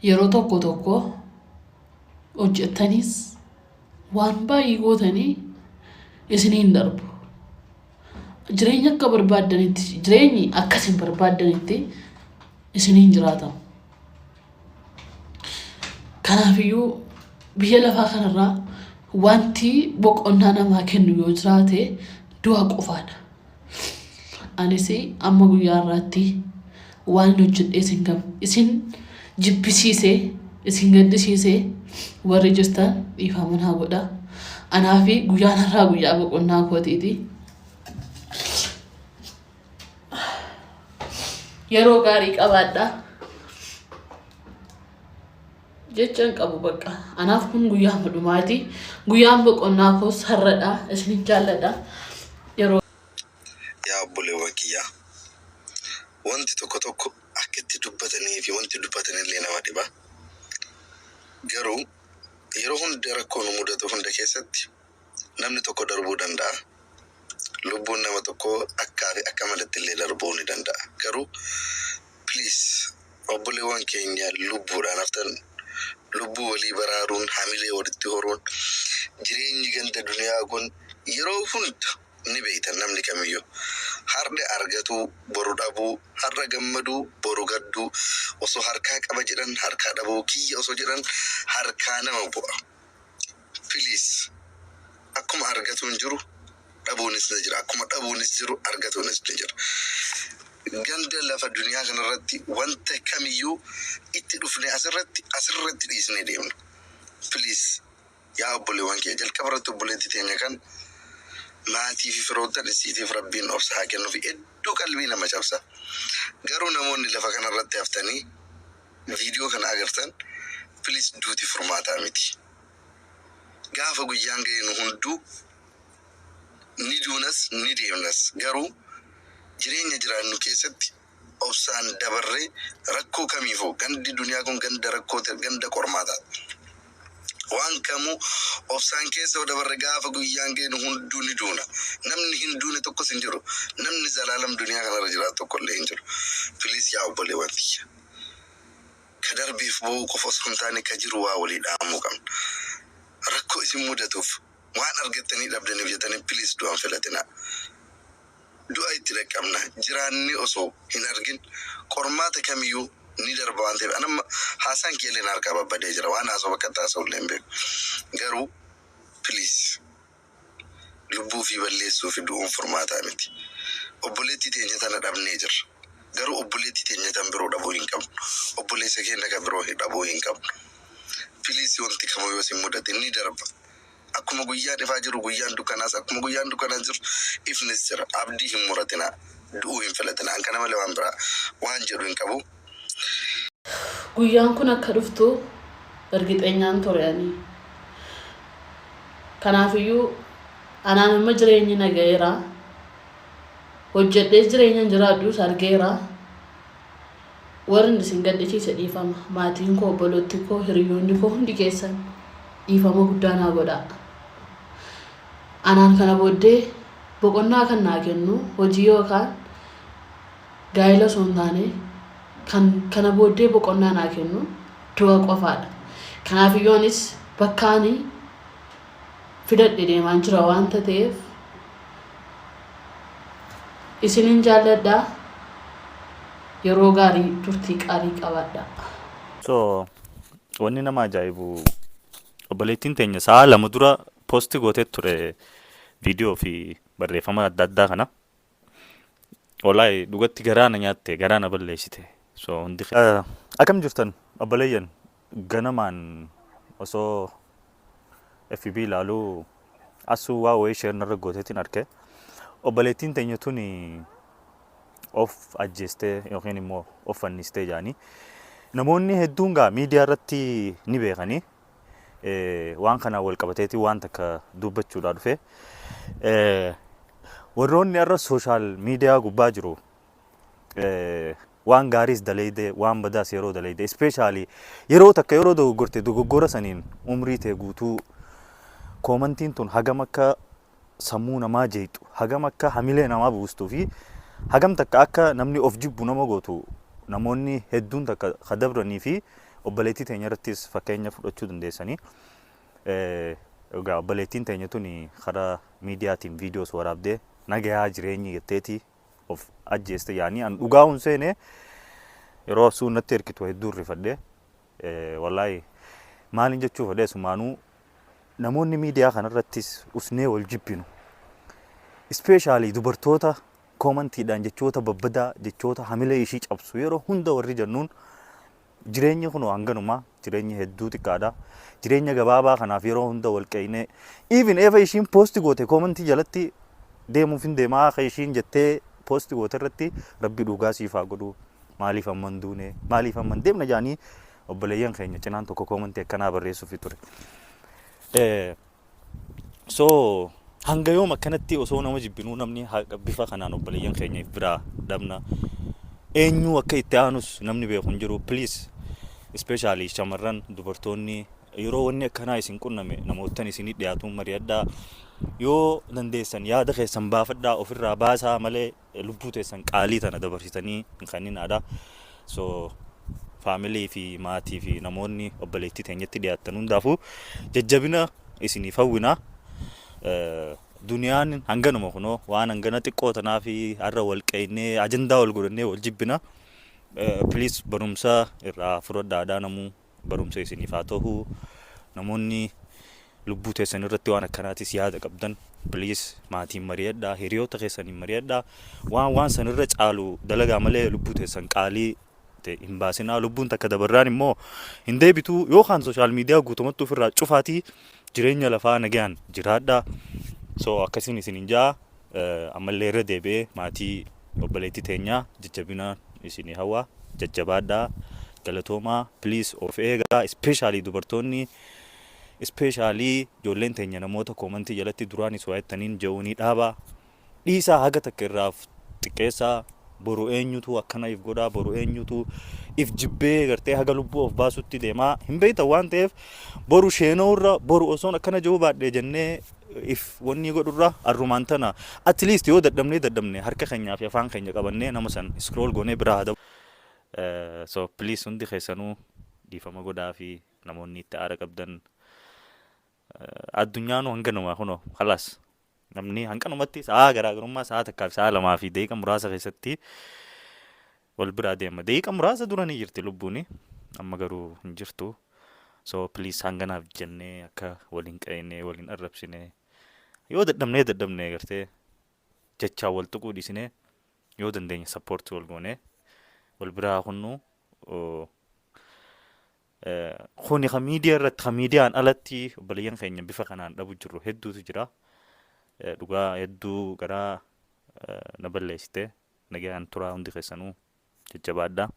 Yeroo tokko tokko hojjettaniis waan baay'ee gootanii isiniin darbu. Jireenya akka barbaaddanitti jireenyi akka isin barbaaddanitti isiniin jiraatamu. Kanaafiyyuu biyya lafaa kanarraa wanti boqonnaa namaa kennu yoo jiraate du'a qofaadha. Anis amma guyyaa har'aatti waan hojjedhee isin gam isin jibbisiisee isin gaddisiisee warri jirtan dhiifama naa godha. Anaafi guyyaan har'aa guyyaa boqonnaa kootiiti. Yeroo gaarii qabaadha. Jecha hin qabu bakka. Anaaf kun guyyaa dhumaati. Guyyaan boqonnaa koos har'adha. Isinin jaalladha. Yeroo Yaa obboleewwan kiyya, wanti tokko tokko akka itti dubbatanii fi wanti dubbatanillee nama dhiba. Garuu yeroo hunda rakkoo nu mudatu hunda keessatti namni tokko darbuu danda'a. Lubbuun nama tokkoo akkaa fi akka malatti illee darbuu ni danda'a. Garuu please obboleewwan keenya lubbuudhaan haftan lubbuu walii baraaruun hamilee walitti horuun jireenyi ganda duniyaa kun yeroo hunda ni beektan namni kamiyyuu hardha argatuu boru dhabuu har'a gammaduu boru gadduu osoo harkaa qaba jedhan harkaa dhabuu kiyya osoo jedhan harkaa nama bu'a. Please akkuma argatuun jiru dhabuunis ni jira. Akkuma dhabuunis jiru argatuunis ni jira. Ganda lafa duniyaa kanarratti wanta kamiyyuu itti dhufne asirratti asirratti dhiisnee deemna. Please yaa obboleewwan kiyya jalqaba irratti obboleettii teenya kan maatii fi firoottan isiitiif rabbiin obsa haa kennuufi hedduu qalbii nama cabsa. Garuu namoonni lafa kanarratti haftanii viidiyoo kana agartan please duuti furmaataa miti. Gaafa guyyaan gahe nu hunduu ni duunas ni deemnas garuu jireenya jiraannu keessatti obsaan dabarree rakkoo kamiifuu gandi duniyaa kun ganda rakkooti ganda qormaataati. Waan kamuu obsaan keessa yoo dabarre gaafa guyyaan gahe nu hunduu ni duuna. Namni hin duune tokkos hin jiru. Namni zalaalam duniyaa kanarra jiraatu tokko illee hin jiru. Please yaa obboleewwan tiyya. Ka darbeef boo'uu qofa osoo hin taane ka jiru waa walii dhaamuu qabna. Rakkoo isin mudatuuf waan argattanii dhabdaniif jettanii please du'a hin filatinaa. Du'a itti dhaqqabna. Jiraannee osoo hin argin qormaata kamiyyuu ni darba waan ta'eef an amma haasaan kiyyallee na harkaa babbadee jira. Waan haasa'u bakka itti haasa'u illee hin beeku. Garuu please lubbuu ofii balleessuu fi du'uun furmaataa miti. Obboleettii teenya tana dhabnee jirra. Garuu obboleettii teenya tan biroo dhabuu hin qabnu. Obboleessa keenya kan biroo dhabuu hin qabnu. Please wanti kamuu yoo isin mudate ni darba. Akkuma guyyaan ifaa jiru guyyaan dukkanaas akkuma guyyaan dukkanaa jiru ifnis jira. Abdii hin muratinaa. Du'uu hin filatinaa. An kana malee waan biraa waan jedhu hin qabu. Guyyaan kun akka dhuftu ergixeenyaan ture ani. Kanaafiyyuu anaan amma jireenyi na ga'eera. Hojjedhee jireenyan jiraadhus argeera. Warri isin gaddisiise dhiifama. Maatiin koo, obbolotti koo, hiriyoonni koo hundi keessan dhiifama guddaa naa godhaa. Anaan kana booddee boqonnaa kan naa kennu hojii yookaan gaa'ela osoo hin taane kan kana booddee boqonnaa naa kennu du'a qofaadha. Kanaafiyyuu anis bakka ani fidadhe deemaan jira waanta ta'eef isinin jaalladha. Yeroo gaarii turtii qaalii qabaadhaa. So wanni nama ajaa'ibu obboleettiin teenya sa'a 2 dura posti gootee ture viidiyoo fi barreeffama adda addaa kana. Wallaahi dhugatti garaa na nyaatte garaa na balleessite. So hundi Akkam jirtan obboleeyyan ganamaan osoo FB ilaaluu asuu waa wayii share narra gooteetiin arke. Obboleettiin teenya tuni of ajjeestee yookiin immoo of fannistee jaanii. Namoonni hedduun gaa miidiyaa irratti ni beekanii. Waan kanaan wal qabateetii waan takka dubbachuudhaa dhufe. Warroonni har'a sooshaal miidiyaa gubbaa jiru waan gaariis daleeyde waan badaas yeroo daleeyde ispeeshaalii yeroo takka yeroo dogoggorte dogoggora saniin umrii tee guutuu koomantiin tun hagam akka sammuu namaa jeeqxu hagam akka hamilee namaa buustuu fi hagam takka akka namni of jibbu nama gootu namoonni hedduun takka ka dabranii fi Obboleettii teenya irrattis fakkeenya fudhachuu dandeessanii. Egaa obboleettiin teenya tuni karaa miidiyaatiin viidiyoos waraabdee nagayaa jireenyi jetteeti of ajjeeste yaanii an dhugaa hun seene. Yeroo suun natti ergitu hedduu rifadhe. Wallaahi, maalin jechuu fedhe, sumaanuu namoonni miidiyaa kanarrattis usnee wal jibbinu, especially dubartoota, commentiidhaan jechoota babbadaa, jechoota hamilee ishii cabsu yeroo hunda warri jennuun, jireenyi kun hanganuma, jireenyi hedduu xiqqaadha. Jireenya gabaabaa kanaaf yeroo hunda wal qeynee, even efa ishiin post goote commentii jalatti deemuuf hin deemaa, akka ishiin jettee post goote irratti "Rabbi dhugaa siif haa godhu, maaliif amman duune, maaliif amman deemna" jaanii obboleeyyan keenya cinaan tokko commentii akkanaa barreessuufi ture. So hanga yoom akkanatti osoo nama jibbinuu namni bifa kanaan obboleeyyan keenya biraa dhabna? Eenyu akka itti aanus namni beeku hin jiru. Please, especially shamarran, dubartoonni, yeroo wanni akkanaa isin qunname namoottan isinii dhiyaatuun mari'adhaa. Yoo dandeessan yaada keessan baafadhaa, ofirraa baasaa malee lubbuu teessan qaalii tana dabarsitanii hin kanninaadha. So family fi maatii fi namoonni obboleettii teenyatti dhiyaattan hundaafuu jajjabina isiniif hawwina. Duniyaan hanganuma kunoo, waan hangana xiqqoo tanaa fi har'a wal qeynee, ajandaa wal godhannee wal jibbina. Please, barumsa irraa fudhadhaadhaa, namuu barumsa isiniif haa ta'u. Namoonni lubbuu teessan irratti waan akkanaatis yaada qabdan, please, maatiin mari'adhaa, hiriyoota keessaniin mari'adhaa, waan waan san irra caalu dalagaa malee lubbuu teessan qaalii hin baasinaa. Lubbuun takka dabarraan immoo hin deebitu. Yookaan social media guutumatti ofirraa cufaatii jireenya lafaa nagaan jiraadhaa. So akkasiin isinin jaa. Ammallee irra deebi'ee maatii obboleettii teenyaa jajjabina isinii hawwa, jajjabaadhaa, galatoomaa. Please, of eegaa, especially dubartoonni, especially ijoolleen teenya. Namoota commentii jalatti duraanis waa jettaniin je'uunii dhaabaa, dhiisaa, haga takka irraaf xiqqeessaa. Boru eenyutu akkana if godhaa, boru eenyutu if jibbee gartee haga lubbuu of baasutti deemaa hin beektan waan ta'eef, boru sheenoo irra, boru osoon akkana jiru baadhee jennee if wanni godhurra, arrumaan tana at least yoo dadhabnee dadhabne harka keenyaa fi afaan keenya qabannee nama san scroll goonee biraa haa. So please, hundi keessanuu dhiifama godhaa fi namoonni itti aara qabdan, addunyaan hanganuma kunoo, khalaas, namni hanqanumatti sa'a garaagarummaa sa'a takkaa fi sa'a lamaa fi daqiiqa muraasa keessatti wal biraa deema. Daqiiqa muraasa dura ni jirti lubbuuni, amma garuu hin jirtu. So please, hanganaaf jennee akka waliin qe'inee waliin arrabsine, yoo dadhabnee dadhabnee gartee jechaan wal tuquu dhiisnee, yoo dandeenye support wal goonee wal biraa kunnu. Kuni ka miidiyaa irratti, ka miidiyaan alatti obboleeyyan keenya bifa kanaan dhabu jirru hedduutu jira. Dhugaa hedduu garaa na balleessite. Nagaan turaa, hundi keessanuu jajjabaadhaa.